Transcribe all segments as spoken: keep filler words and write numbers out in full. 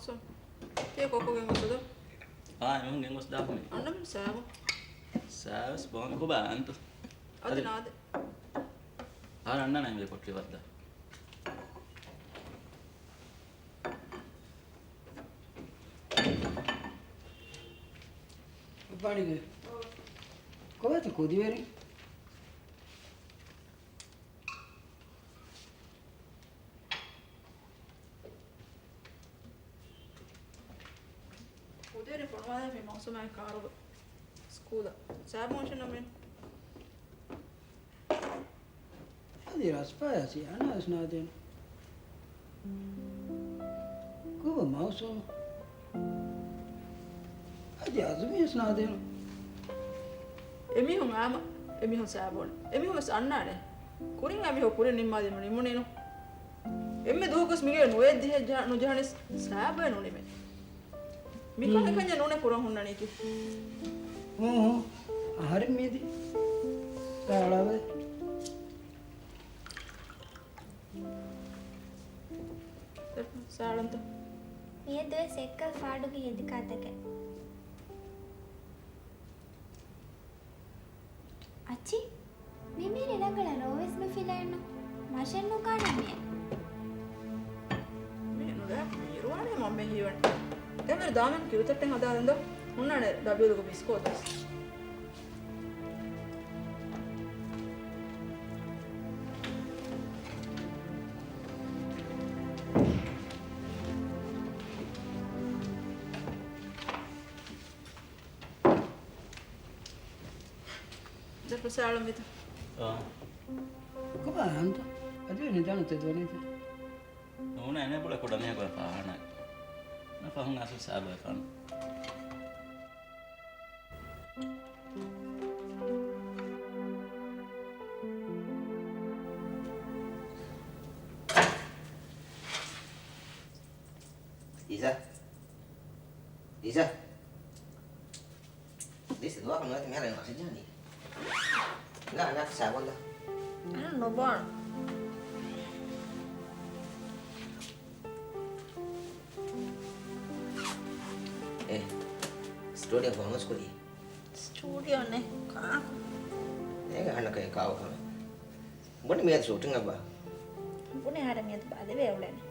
ސޯ، ތިޔަ ކޮއްކޮ ގެންގޮސް ދޯ؟ އާ، އެމީހުން ގެންގޮސް ދާފަ މި. އަންނަ މި ސާބު. ސާވެސް ބޯން ކޮބާ އަންތަ؟ އަދި އަދި ނާދެ. އާ، އަންނަ ނައިމް ދެ ކޮޓްރި ވައްދާ. އުފާނިގެ. ކޮބާތަ ކުދިވެރި؟ ކުދިވެރި ފޮނުވާލާފަ މައުސޫމާއި ކާރުގަ ސްކޫލަށް. ސާބުން އޮށިނަމޭ. އަދި ރަސްފާޔާ ސިޔާނާ ވެސް ނާދޭނު. ކޮބާ މައުސޫމު؟ އަދި އަޒުމީ ވެސް ނާދޭނު. އެމީހުން އާމަ، އެމީހުން ސާބޯނެ. އެމީހުން ވެސް އަންނާނެ. ކުރިން އެމީހުން ކުރިން ނިންމާލީމަ ނިމުނީނު. އެންމެ ދުވަހަކުވެސް މިގޭ ނުވައެއް ދިހައެއް ނުޖަހަނީސް ސާބޯ ނުނިމޭ. މިކަހަލަ ކަންޏެއް ނޫނޭ ކުރަން ހުންނަނީކީ. ހޫ، ހޫ. އަހަރެން މީދި. ސާޅާވެ. ސާޅަންތަ؟ މިއަދުވެސް އެއްކަލަ ފާޑުގެ ހެދިކާތަކެއް. އައްޗި، މި މީރި ރަނގަޅަށް ރޯވެސް ނުފިލައެއްނު. މަށެއް ނުކާނާ މިއެއް. މީ ނުލާ މީރުވާނެ މަންމަ ހީވަން. އެމެރ ދާމެން ކިރުތައްޓެއް ހަދާލަން ދޯ. ހުންނާނެ ޑަބިއުލުގެ ބިސްކޯތު. ދެ ފަސާޅަން ވިތަ؟ އާ. ކޮބާ ހަންތަ؟ އަދި ނިދާނު ތެދުވަނީތަ؟ ނޫނަ އެނޭ ބުޅެ ކުޑަމީހަކު ފާހާނަ. ނަ ފަހުން އަސްލު ސާބަ ފާނު. އީސާ. އީސާ. ދިސް ދުވަހަކު ނުވަތަ މިހާރު އަށިޖާނީ. ނާ، ނާ، ސާބަންދާ. ނުބޯން. އޭ، ސްޓޫޑިއޯ ފޯނުސް ކުރީ. ސްޓޫޑިއޯ ނެ، ކާކު. އޭގެ އަހަންނަކަށް އެ ކާވަ ކަމެއް. ބުނި މިއަދު ޝޫޓިން އަށްވާ. ބުނި އަހަރެން މިއަދު ބަލިވެ އުޅެނީ.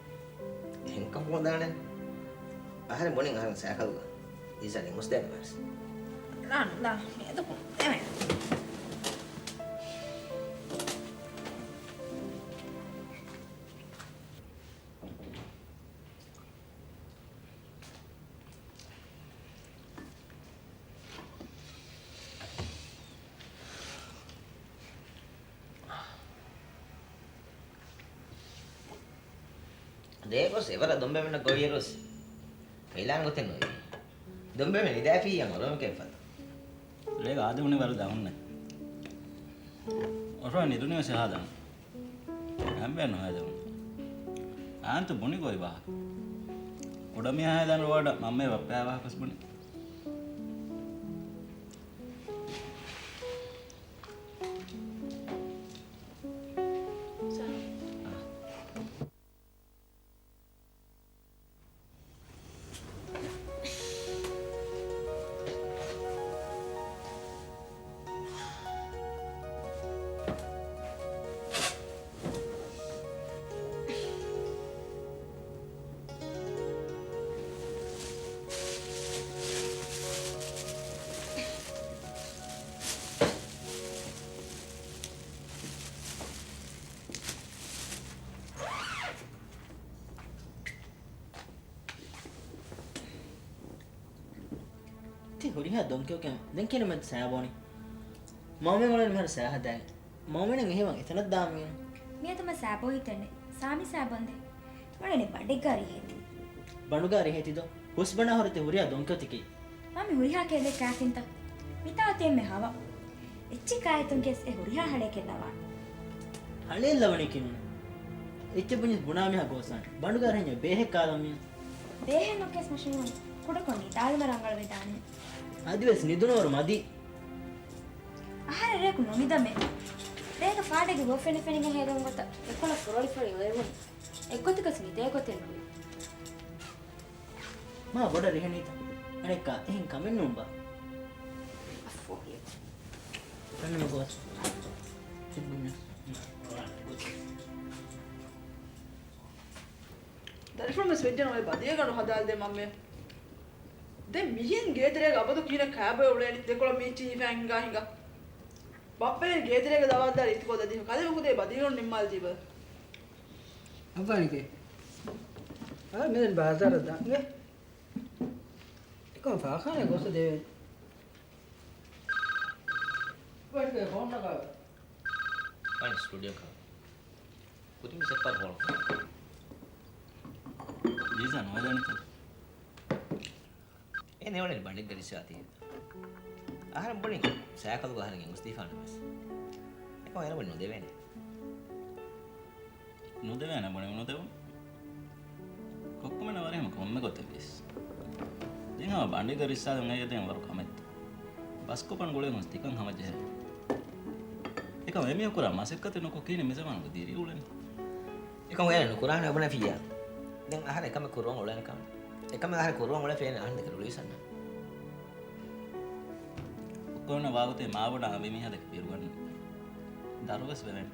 އެހެންކަމުން ދާނެ. އަހަރެން ބުނި އަހަރެން ސައިކަލުގަ. އީސާ ނިމުސްދޭނެ ވެސް. ލާން، ލާން، މިއަދު ކޮން ދެވެން. ރޭ ގޮސް އެވަރަށް ދޮންބެމެންނަށް ގޮވިއިރުވެސް ފެއިލާނެ ގޮތެއް ނުވި. ދޮންބެމެން ނިދާފިއްޔާ މަރުވަމެކޭ ފަދަ. ރޭގަ އާދެވުނީ ވަރަށް ދަމުންނެ. އޮށޯ ނިދުނީ ވެސް އެހާ ދަމުން. އެހެންވެ ނުހައިދެވުނު. އާންތު ބުނި ގޮތް ވާހަކަ. ކުޑަމީހާ ހައިދާން ރޯޑަށް މަންމައެއް ބައްޕައާ ވާހަކަ ވެސް ބުނި. ތި ހުރިހާ ދޮންކިޔުކެން ދެން ކިހިނެއްމެން ސާބޯނި؟ މައުމެން އުޅެނީ މިހާރު ސާހަ ދާން. މައުމެން އެހެވަން އެތަނަށް ދާންވީނު. މިއަދު މަ ސާބޯ ހިތެއްނެ. ސާމި ސާބޯންދެ. ވަނެނެ ބަނޑެއްގާ ރިހޭތި. ބަނޑުގާ ރިހޭތި ދޯ. ހުސްބަނާ ހުރެތި ހުރިހާ ދޮންކިޔު ތިކީ. މަ މި ހުރިހާ ކެލެ ކާފިންތަ؟ މިތާ އޮތީ އެންމެ ހަވަ. އެއްޗެއް ކާއެތުން ގެސް އެ ހުރިހާ ހަޅޭކެއް ލަވާން. ހަޅޭ ލަވަނީ ކިނުނެ. އެއްޗެއް ބުނިސް ބުނާ މީހާ ގޯސްވާނެ. ބަނޑުގާ ރަހެންޏެ ބޭހެއް ކާލަން މީ. ބޭހެއް ނުކެސް މަށުން ކުޑަކޮށް ނިދާލުމަށް ރަނގަޅުވެދާނެ. އަދިވެސް ނިދުނުވަރު މަދީ. އަހަރެން ރޭކު ނުނިދަމޭ. ރޭގަ ފާޑެއްގެ ހުވަފެނިފެނިގެން ހޭލުން ގޮތަށް އެކޮޅަށް ފުރޮޅިފުރޮޅި އޮވެވުނު. އެއްގޮތަކަސް ނިދޭ ގޮތެއް ނުވި. މާ ބޮޑަށް ރިހެނީތަ؟ އަނެއްކާ އެހެން ކަމެއް ނޫންބާ. އައްފޯ ހިޔޭ. ކަންނޭނގެ ގޯސް. ސިއްބުންޏަސް. ދަރިފުޅުން ވެސް ވެއްޖެނަމަ އެ ބަދިގެ ގަނޑު ހަދާލަދޭ މަންމަ. ދެން މިހެން ގޭތެރޭގަ އަބަދު ކިހިނެއް ކާބޮއެ އުޅޭނީ؟ ދެކޮޅަށް މީ ހިފައި ހިނގާ ހިނގާ. ބައްޕަ އޭރު ގޭތެރޭގަ ދަވާލުދާ ރީތި ކޯދަ ދިހަ ކަލޭމެ ކުދޭ ބަދިގެ ގަނޑު ނިންމާލަދީބަ. އައްވާނިކޭ. އާ، މިދެން ބާޒާރަށް ދާން. އެ. އެކަމަ ފާޚާނާ ގޮސް ދެވޭނެ. ވައިސްގެ ފޯން ނަގާ. އަން ސްޓޫޑިއޯ ކާ. ކުދިން ސެއްޕާ ހޯޅު. ލީޒާ ނުވެދާނެތަ؟ އޭނަ އެ އުޅެނީ ބަނޑެއްގަ ރިއްސާތީ. އަހަރެން ބުނި ސައިކަލުގަ އަހަރެން އެނގުސްދީފާނެ ވެސް. އެކަމަ އޭނަ ބުނި ނުދެވޭނެ. ނުދެވޭނެ ބުނި ނުދެވުން. ކޮއްކޮމެންނަށް ވަރިހަމަ ކޮންމެ ގޮތެއްވިޔަސް. ދެން ހަމަ ބަނޑެއްގަ ރިއްސާލުން އެއީ ދެން ވަރު ކަމެއްތަ؟ ބަސްކޮށް ބަނޑު ގުޅޭ ހުންސް ތިކަން ހަމަޖެހޭ. އެކަމަ އެމީހަކު ކުރާ މަސައްކަތެއް ނުކޮށް ކިހިނެއް މިޒަމާނުގަ ދިރި އުޅެނީ؟ އެކަމަކު އޭނަ ނުކުރާނެ ބުނެފިއްޔާ. ދެން އަހަރެން އެކަމެއް ކުރުވަން އުޅޭނެ ކަމެއް. އެކަމެއް އަހަރެން ކުރުވަން އުޅެފި އޭނަ އަހަން ދެކެ ރުޅިވިސަންނަ. ކޮން ވާގޮތެއް މާބޮޑަށް އަނބިމީހާ ދެކެ ބިރުގަންނަ. ދަރުވެސް ވެވޭނެ.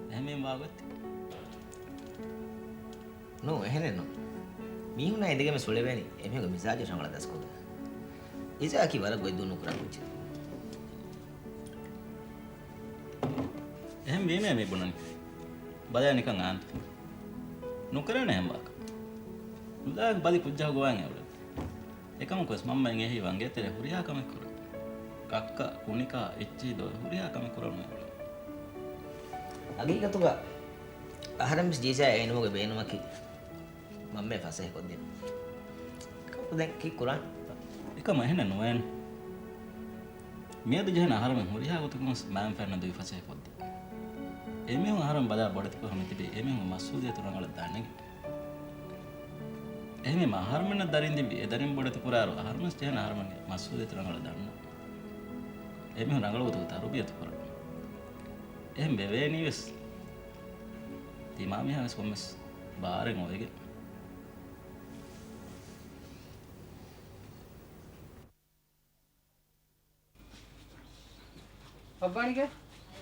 އެހެންވީމަ ވާގޮތެއް. ނޫ، އެހެނެއް ނޫ. މީހުންނާ އިނދެގެން ވެސް އުޅެވޭނީ އެމީހުންގެ މިޒާޖު ރަނގަޅަށް ދަސްކޮށްގެން. އިޒާއަކީ ވަރަށް ގޮތްދޫ ނުކުރާ ކުއްޖެއް. އެހެން ވީމޭ މި ބުނަނީ. ބަލަޔަ ނިކަން އާންތަ. ނުކުރޭނެ އެހެން ވާހަކަ. ނުލާގެ ބަލި ކުއްޖަކު ގޮވާން އެ އުޅެނީ. އެކަމަކުވެސް މަންމައަށް އެހީވާން ގޭތެރޭ ހުރިހާ ކަމެއް ކުރަން. ކައްކަ، ކުނިކާ، އެއްޗިހި ދޮވެ ހުރިހާ ކަމެއް ކުރަން އެ އުޅެނީ. ހަގީގަތުގަ އަހަރެންވެސް ޖީޒާ އޭނުމުގެ ބޭނުމަކީ މަންމަ ފަސޭހަކޮށްދިނުން. ކަކު ދެން ކީއްކުރާން؟ އެކަމަ އެހެނެއް ނުވޭނެ. މިއަދު ޖެހޭނެ އަހަރެމެން ހުރިހާ ގޮތަކުންވެސް މައިން ފެންނަ ދުވި ފަސޭހަކޮށްދޭ. އެމީހުން އަހަރެން ބަލާ ބޮޑެތިކޮށް މިތިބީ އެމީހުން މަސްއޫލިއްޔަތު ރަނގަޅަށް ދަނެގެން. އެހެންވީމަ އަހަރެމެންނަށް ދަރިން ދިއްވި އެ ދަރިން ބޮޑެތި ކުރާއިރު އަހަރެމެން ޖެހޭނެ އަހަރެމެންގެ މަސްއޫލިއްޔަތު ރަނގަޅަށް ދަންނަ. އެމީހުން ރަނގަޅު ގޮތަކަށް ތަރުބިޔަތު ކުރަން. އެހެން ވެވޭނީވެސް ތިމާމީހާވެސް ކޮންމެސް ބާރެއް އޮވެގެން. އައްވާނީގެ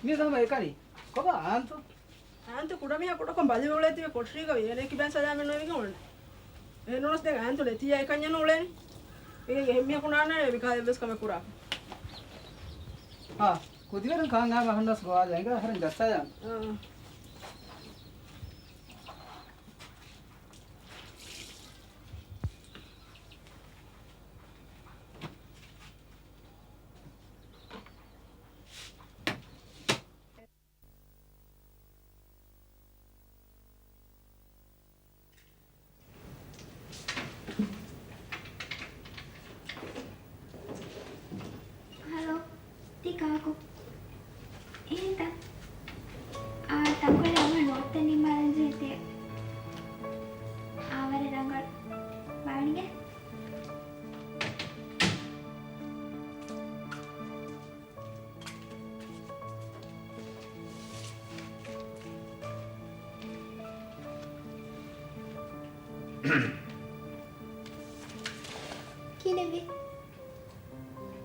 މީ ހަމަ އެކަނި. ކޮބާ އާންތު؟ އާންތު ކުޑަމީހާ ކުޑަކޮށް ބަލިވެ އުޅޭތީވެ ކޮޓަރީގަ އޭނައަކީ ބައެއް ސަލާމަތް ނުވެގެން އުޅެނީ. އެހެންނޫނަސް ދެން އާންތު ނެތިއްޔާ އެކަންޏެއް ނޫޅޭނީ. އެ އެހެން މީހަކު ނާންނާނެ މިކަހަލަ އެއްވެސް ކަމެއް ކުރާކަށް. ހާ، ކުދިވެރިން ކާން އާ މަހަންނަސް ގޮވާލަ އެނގޭ އަހަރެން ޖައްސާލާން. އާ. ހަލޯ، ތީ ކާކު؟ އެހެންތަ؟ އާ، ތަންކޮޅެއް އަވަހަށް ނޯޓްތައް ނިންމާލަން ޖެހޭތީ. އާ، ވަރަށް ރަނގަޅު. ބާނިގެ. ކިހިނެއްވީ؟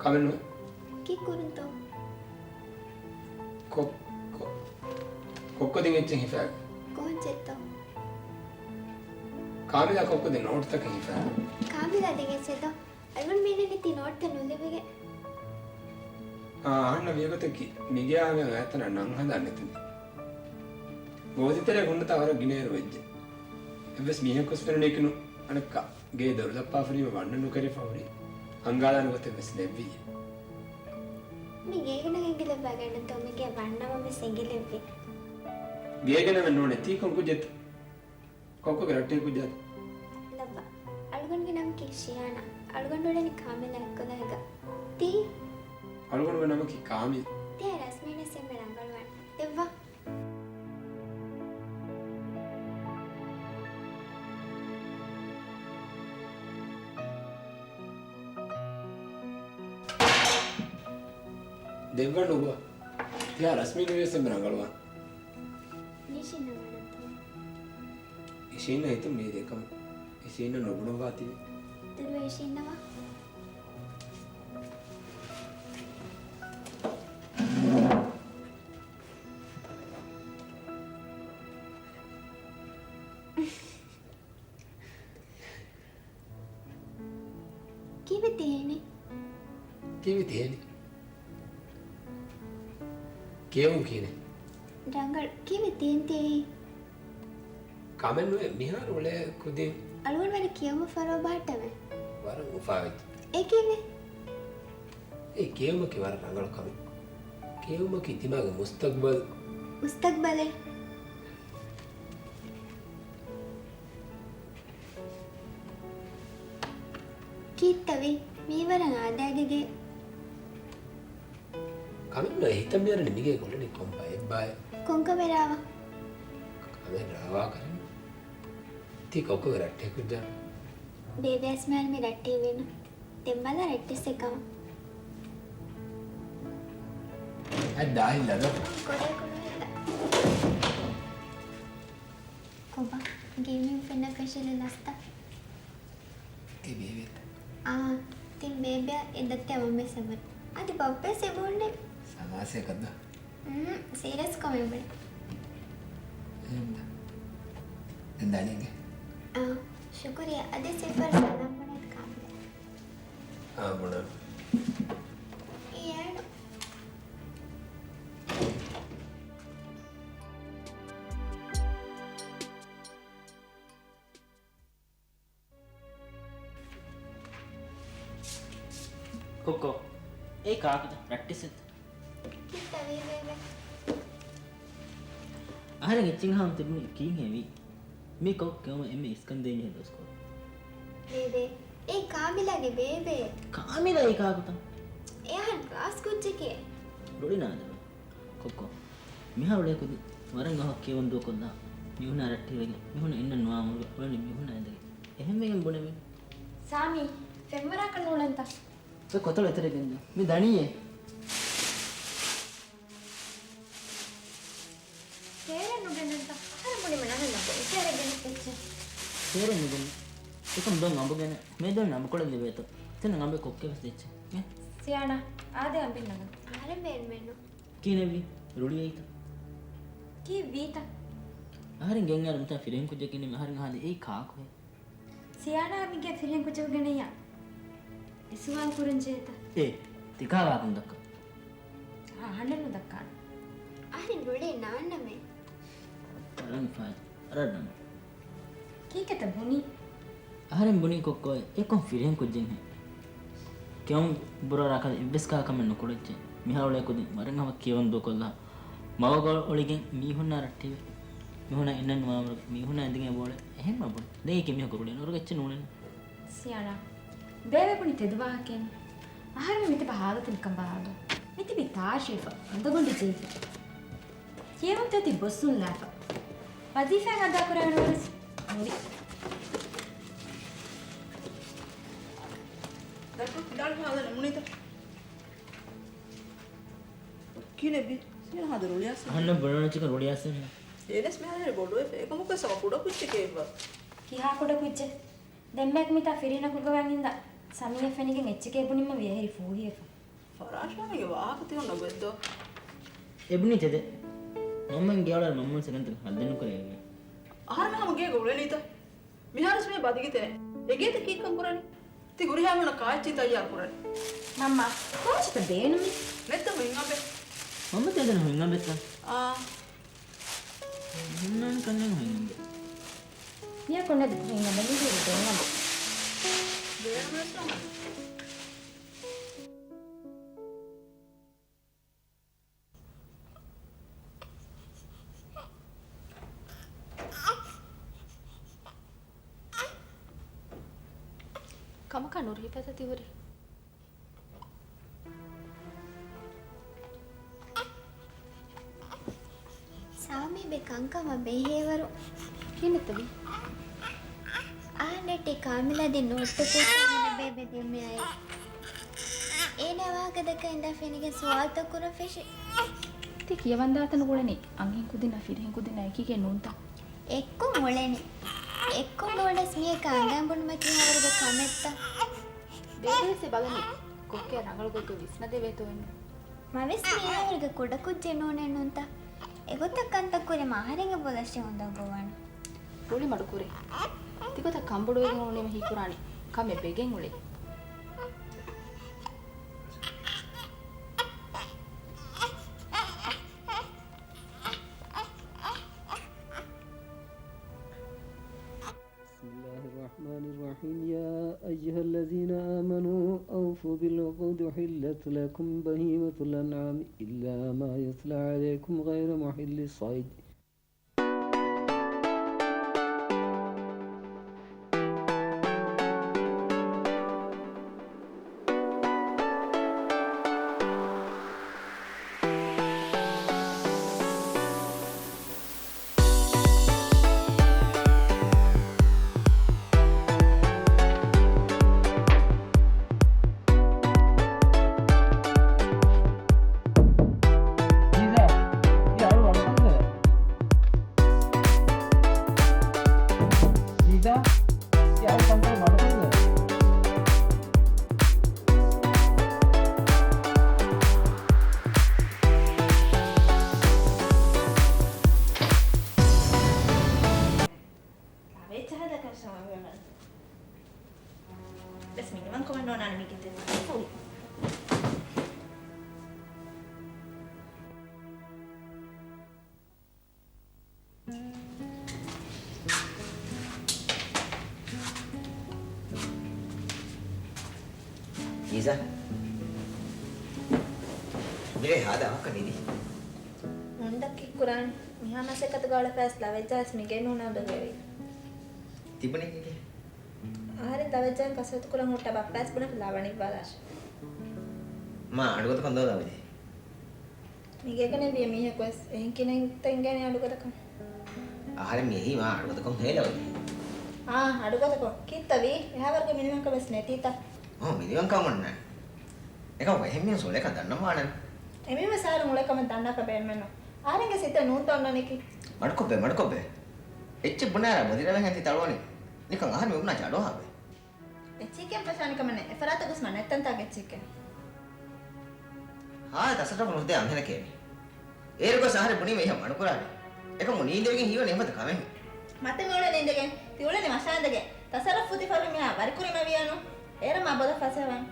ކަމެއް ނުވޭ. ކީއްކުރަންތޯ؟ ކޮ-، ކޮ-، ކޮއްކޮ ދެން އެއްޗެއް ހިފާގެ. ކޮން އެއްޗެއްތޯ؟ ކާމިލާ ކޮއްކޮ ދެން ނޯޓްތަކެއް ހިފާ. ކާމިލާ ދެން އެއްޗެއްތޯ؟ އަޅުގަނޑު މީނަނީ ތި ނޯޓްތައް ނުލިބިގެން. އާ، އަހަންނަށް ވިޔަގޮތަކީ، މިގެއާ އަންނަ އަތަނަށް ނަން ހަދާނެތި. ގޯދިތެރޭ ހުންނަތާ ވަރަށް ގިނައިރު ވެއްޖެ. އެއްވެސް މީހަކުވެސް ފެނުނީކިނު، އަނެއްކާ ގޭ ދޮރު ދައްޕާފަރީމަ ވަންނަން ނުކެރިފަ ހުރި. ހަންގާލާނެ ގޮތެއްވެސް ނެއްވިއްޔެ. މި ގޭގަނޑަށް އެނގިލެއްވާގަނޑުތޯ މިގޭ ވަންނަމަވެސް އެނގިލެއްވި. ގޭގަނޑަށް ނޫނެ ތީ ކޮން ކުއްޖެއްތަ؟ ކޮއްކޮގެ ރައްޓެހި ކުއްޖާ؟ ލައްވާ. އަޅުގަނޑުގެ ނަމަކީ ޝިޔާނާ. އަޅުގަނޑު އުޅެނީ ކާމިލާ އެއްކޮލާގަ. ތީ؟ އަޅުގަނޑުގެ ނަމަކީ ކާމިލް. ތިޔަ ރަސްމީނަސް އެންމެ ރަނގަޅުވާނެ. ދެއްވާ. ދެއްވާ ނުގޮ. ތިޔަ ރަސްމީން ވިޔަސް އެންމެ ރަނގަޅުވާނެ. ނިޝިން ނަވާނަންތޯ؟ އިޝީން ހިތުން މީ ދެކަމު. ސީން ނުބުނައްވާތީވެ. ދުރުވެ އިށީންނަވާ. ކީއްވެ ތިހޭނީ؟ ކީއްވެ ތިހޭނީ؟ ކިޔެވުން ކިހިނެއް؟ ރަނގަޅު. ކީއްވެ ތިހެން ތިއީ؟ ކަމެއް ނުވޭ، މިހާރު އުޅޭ ކުދިން. އަޅުގަނޑު ވަރަށް ކިޔެވުމަށް ފަރުވާ ބަހައްޓަމޭ. ވަރަށް އުފާވެއްޖެ. އެ ކީއްވެ؟ އެ ކިޔެވުމަކީ ވަރަށް ރަނގަޅު ކަމެއް. ކިޔެވުމަކީ ތިމާގެ މުސްތަގްބަލް. މުސްތަގްބަލެއް؟ ކީއްތަވީ؟ މީ ވަރަށް އާދައިގެ ގެ. ކަމެއް ނުވޭ، ހިތަށް މިއަރަނީ މިގޭގަ އުޅެނީ ކޮން ބައެއްބާއޭ؟ ކޮންކަމެއް ރާވާ؟ ކަމެއް ރާވާކަށް. ތީ ކޮއްކޮގެ ރައްޓެހި ކުއްޖާ؟ ބޭބެއަސް މިހާރު މި ރައްޓެހި ވީނު. ދެން ބަލާ ރައްޓެއްސެއް ކަމަށް. އަތް ދާހިން ލަދަ. ކޮޑައި ކުޑަވެލަ. ކޮބާ؟ ގޭމިން ފެންނަ ފެށިލި ލަސްތަ؟ އެ ބޭބެއަށް. އާ، ތިން ބޭބެއަށް އެ ދައްތަ މަންމަ ސަމަން. އަދި ބައްޕަ ސެބޯންނެ. ސަމާސެ ކަންދާ. ހުން، ސީރިއަސް ކޮމެންޓް ބުނެ. އެހެންދާ. ދެން ދާނީގެ. އާ، ޝުކުރިއްޔާ. އަދި ސިފަރް ސަލާމް ބުނެ ކާމިލާ. އާ، ބުނެ. އޭނު. ކޮއްކޮ، އޭ ކާކުތަ ރައްޓެއްސެއްތަ؟ ކިތަވީ ބޭބެ؟ އަހަރެން އެއްޗެއް ހާމަ ތިބުނީ ކީއްހޭ ވީ؟ މި ކޮއްކޮ ކެއުމަށް އެންމެ އިސްކަން ދޭންޖެހޭ ދުވަސްކޮޅު. ބޭބެ، އޭ ކާމިލާގެ ބޭބެ. ކާމިލާ އޭ ކާކުތަ؟ އެ އަހަރެން ކްލާސް ކުއްޖެކޭ. ރުޅި ނާދަވެ. ކޮއްކޮ، މިހާރު އުޅޭ ކުދިން ވަރަށް އަހަރު ކިޔެވުން ދޫކޮށްލާ، މީހުންނާ ރައްޓެހިވެގެން، މީހުންނާ އިންނަން ނުވާ އުމުރުގަ އުޅެނީ މީހުންނާ އިނދެގެން. އެހެންވެގެން ބުނެވިން. ސާމީ، ފެންވަރާކަށް ނޫޅެންތަ؟ އެ ކޮތަޅު އެތެރެގެން ދޭ. މި ދަނީއޭ. ތޭރެއް ނުގެންނަންތަ؟ އަހަރެން ބުނީމަ ނަހަން ނަބު. އެތޭރެއް ގެނެސް ދެއްޗޭ. ތޭރެއް ނުގެން. އެކަމް ދޮން އަނބު ގެނެ. މޭދުން އަނބުކޮޅެއް ލިބޭތޯ. ތިން އަނބެއް ކޮއްކޮވެސް ދެއްޗޭ. އެ؟ ސިޔާނާ، އާދެ އަނބިން ނަގަން. އަހަރެން ބޭނުމެއްނު. ކީނެވި؟ ރުޅިއެއްތަ؟ ކީއްވީތަ؟ އަހަރެން ގެންގާރު މިތާ ފިރިހެން ކުއްޖެއް ގެނީމަ އަހަރެން އަހާލި އެއީ ކާކުހޭ؟ ސިޔާނާ މިގެ ފިރިހެން ކުއްޖަކު ގެނައްޔާ އެ ސުވާލު ކުރަން ޖެހޭތަ؟ އޭ، ތިކާ ވާކަން ދައްކަ؟ އަހަންނެއް ނުދައްކާނެ. އަހަރެން ރުޅޭ ނާންނަމޭ. ރަނގަފާ، ރަނގަ. ކީކޭތަ ބުނީ؟ އަހަރެން ބުނީ ކޮއްކޮއޭ އެ ކޮން ފިރިހެން ކުއްޖެއްހޭ؟ ކެއުން ބުރާ ރާކަލަ އެއްވެސް ކާ ކަމެއް ނުކުޅެއްޗޭ. މިހާރު އުޅޭ ކުދިން ވަރަށް ހަމަ ކިޔެވުން ދޫކޮށްލާ. މަގުގަ އޮޅިގެން މީހުންނާ ރައްޓެހިވެ. މީހުންނާ އިންނަން ނުވާ އުމުރުގަ މީހުންނާ އިނދެގެން އެބައުޅޭ. އެހެންމަ ބުނި. ދެން އެކި މީހަކު ރުޅި ނުރުގަ އެއްޗެއް ނޫޅެން. ސިޔާނާ. ބޭބެ ބުނި ތެދު ވާހަކައެއް. އަހަރެން މިތިބަ ހާލަތު ނިކަން ބަލާލޯ. މިތިބީ ތާށިވެފަ، އަނދަގޮނޑި ޖެހިފަ. ކިޔެވުންތައް ތި ބޮއްސުން ލާފަ. ވަޒީފާ އަދާކުރެވޭނެ ވަރަސް ނުވި. ދައްކަ ފިލާޅު ހާލަ ނަމުނީތަ؟ ކިނެބި، ސިޔާ ހާދަ ރުޅިއަސް. އަހަންނަށް ބުނަންޖެހޭ ރުޅިއަސް. އޭނަސް މިހާރު ބޮޑުވެފަ. އެކަމަކު ސަމަ ކުޑަ ކުއްޖެކޭ އެއްވަ. ކިހާ ކުޑަ ކުއްޖެއް؟ ދެންމެއަކު މިތާ ފިރިހެނަކުގަ ވަން އިންދާ ސަމީއަށް ފެނިގެން އެއްޗެކޭ ބުނީމަ ވިޔަހެރި ފޫހިވެފަ. ފަރާޝާންގެ ވާހަކަ ތި އޮންނަ ގޮތްދޯ؟ އެބުނީ ތެދެއް. މަންމަ ގެއަޅާ މަންމަ ސެކަންތަ ހައްދަނުކުރެވޭ. އަހަރެން ހަމަ ގޭގަ އުޅެނީތަ؟ މިހާރުސް މޭ ބަދިގި ތެރެ. އެގޭތަ ކީއްކަން ކުރަނީ؟ ތި ހުރިހާ ހުންނަ ކާއެއްޗިން ތައްޔާރު ކުރަނީ. މަންމަ، ކޯޗެއްތަ ބޭނުމީ؟ ނެތްތަ ހުއިން އަނބެއް؟ މަންމަ ތެދެން ހުއިން އަނބެއްތަ؟ އާ. ހުންނާނެ ކަންނޭނގެ ހުއިން އަނބެއް. މިޔަކު ނެތް ހުއިން އަނބެއް މި ހުރި ބޭނުމަށް. ބޭނުމެއް ނޫން. ކަމަކާ ނުރުހިފަތަ ތިހުރީ؟ ސާމީ ބެ ކަންކަމަށް ބެހޭވަރު. ކިނެތަ ބި؟ އާނެޓި ކާމިލާ ދިން ނޯޓްބުކް ކުރިން ބޭބެ ދިމެއައި. އޭނާ ވާހަކަ ދައްކަ އިންދާ ފެނިގެން ސުވާލުތައް ކުރަން ފެށި. ތި ކިޔަވަންދާތަން އުޅެނީ އަންހެން ކުދިންނާ ފިރިހެން ކުދިންނާ އެކީގައި ނޫންތަ؟ އެއްކޮށް އުޅެނީ. އެއްކޮށް ނޫނަސް މީހަކަށް އަނގައިން ބުނުމަކީ ހާވަރުގެ ކަމެއްތަ؟ ބޭބެވެސް ބަލަނީ ކޮއްކޮއަށް ރަނގަޅު ގޮތުގަ ވިސްނަދެވޭތޯ އެންމެ. މަވެސް މީ ހާވަރުގެ ކުޑަކުއްޖެއް ނޫނޭ ނޫންތަ؟ އެގޮތަށް ކަންތައް ކުރީމަ އަހަރެންގެ ބޮލަށް އުނދަގޫވާނެ. ރުޅި މަޑުކުރޭ. ތިގޮތަށް ކަނބޮޑުވެގެން އުޅުނީމަ ހީކުރާނީ ކަމެއް ވެގެން އުޅޭ. بسم الله الرحمن الرحيم. يا أيها الذين آمنوا أوفوا بالعقود، أحلت لكم بهيمة الأنعام إلا ما يتلى عليكم غير محلي الصيد. ލަވައެއްޗަށް ހަދާކަށް ސާވަރަށް ވެސް މިނިވަންކަމެއް ނޯންނާނެ މީގެ ތެދު. ލީޒާ، މިރޭ ހާދަ އަވަހަކަށް ނިދީ. މުންޑަކީ ކުރާން މިހާ މަސައްކަތުގަ އުޅެފައިސް ލަވައެއްޗާސް މިގޭ ނޫނާ ދޮގެވީ. ތިބުނީ މިގޭ؟ އަހަރެން ލަވައެއްޗާ ކަސްރަތު ކުރަން ހުއްޓާ ބައްޕައަސް ބުނެފަ ލަވަނިއްވާލާށޭ. މާ އަޑުގަތަކަށް ދޯ ލަވައެއް. މިގޭގަ ނެއްވިޔޭ މީހަކުވެސް. އެހެން ކިހިނެއްތަ އިނގޭނީ އަޑުގަތަކަށް؟ އަހަރެން މި އެހީ މާ އަޑުގަތަކަށް ހޭލަވައި. އާ، އަޑުގަތަކަށް. ކީއްތަ ވީ؟ އެހާވަރުގެ މިނިވަންކަން ވެސް ނެތީތަ؟ އޯ، މިނިވަންކަން އޮންނާނެ. އެކަމަކު އެހެން މީހުން އުޅޭކަން ދަންނަވާނެ. އެމީހުން އަހަރެން އުޅޭކަމެއް ދަންނާކަށް ބޭނުމެއްނު. އަހަރެންގެ ސިއްތައް ނޫންތަ އޮންނަނީކީ؟ މަޑުކޮށްބޭ، މަޑުކޮށްބޭ. އެއްޗެއް ބުނާއިރާ ބޮލިރަވެހެން ތި ތަޅުވަނީ. ނިކަން އަހަރެން މި ބުނާ ޖަޑޯހާބޭ. އެއްޗެކޭ ފަށާނެ ކަމެއް ނެތް. އެފަރާތަށް ގޮސް މަންނަ އެއްތަންތާ އެއްޗެކޭ. ހާ، ތަސައްރަފު ނުދޭ އަންހެނެކޭ މީ. އޭރު ގޮސް އަހަރެން ބުނީމަ އެހެން މަޑުކުރާނެ. އެކަމު ނީނދެވިގެން ހީވަނީ އެފަދަ ކަމެއް. މަތި މިއުޅެނީ ނީނދެގެން. ތި އުޅެނީ މަށާ އިނދެގެން. ތަސައްރަފު ފުދިފައިވީ މިހާ ވަރިކުރީމަ ވިޔަނު. އޭރަށް މާ ބޮލަށް ފަސޭހަވާން.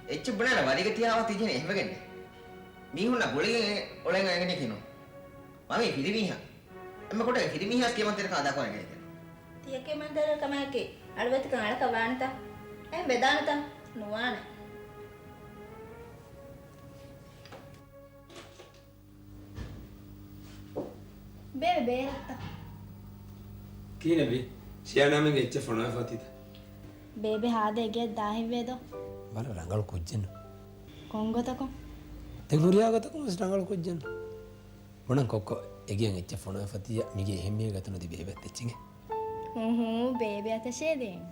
އެއްޗެއް ބުނާއިރާ ވަރީގަ ތިޔާ އަވަހަށް ތިޖެހެނީ އެހެންވެގެންނޭ. މީހުންނާ ގުޅިގެން އުޅެން އެނގެނީކީ ނޫން. މަ މީ ފިރިމީހާ. އެންމެ ކޮޓަރި ފިރިމީހާސް ކިޔަމަންތެރިކަން އަދާކުރަން އެނގޭކަން. ތިޔަކީ މަންތަރި ކަމާއެކީ، އަޅުވެތިކަން އަޅަކަށް ވާނެތަ؟ އެހެން ވެދާނެތަ؟ ނުވާނެ. ބޭބެ ބޭރަށްތަ؟ ކިހިނެއްވީ؟ ޝިޔާނާމެންގެ އެއްޗެއް ފޮނުވާފަ އޮތީތަ؟ ބޭބެ ހާދަ އެގެއަށް ދާހިތްވޭދޯ؟ ވަރަށް ރަނގަޅު ކުއްޖެއްނު. ކޮންގޮތަކުން؟ ދެން ހުރިހާ ގޮތަކުން ވެސް ރަނގަޅު ކުއްޖެއްނު. ބުނަން ކޮއްކޮ، އެގެއަށް އެއްޗެއް ފޮނުވާފަ ތިޔަ މިގޭ އެހެން މީހެއް ގަތުނުދީ ބޭބެއަށް އެއްޗިގެ. ހޫ ހޫ، ބޭބެ އަތަށޭ ދޭން.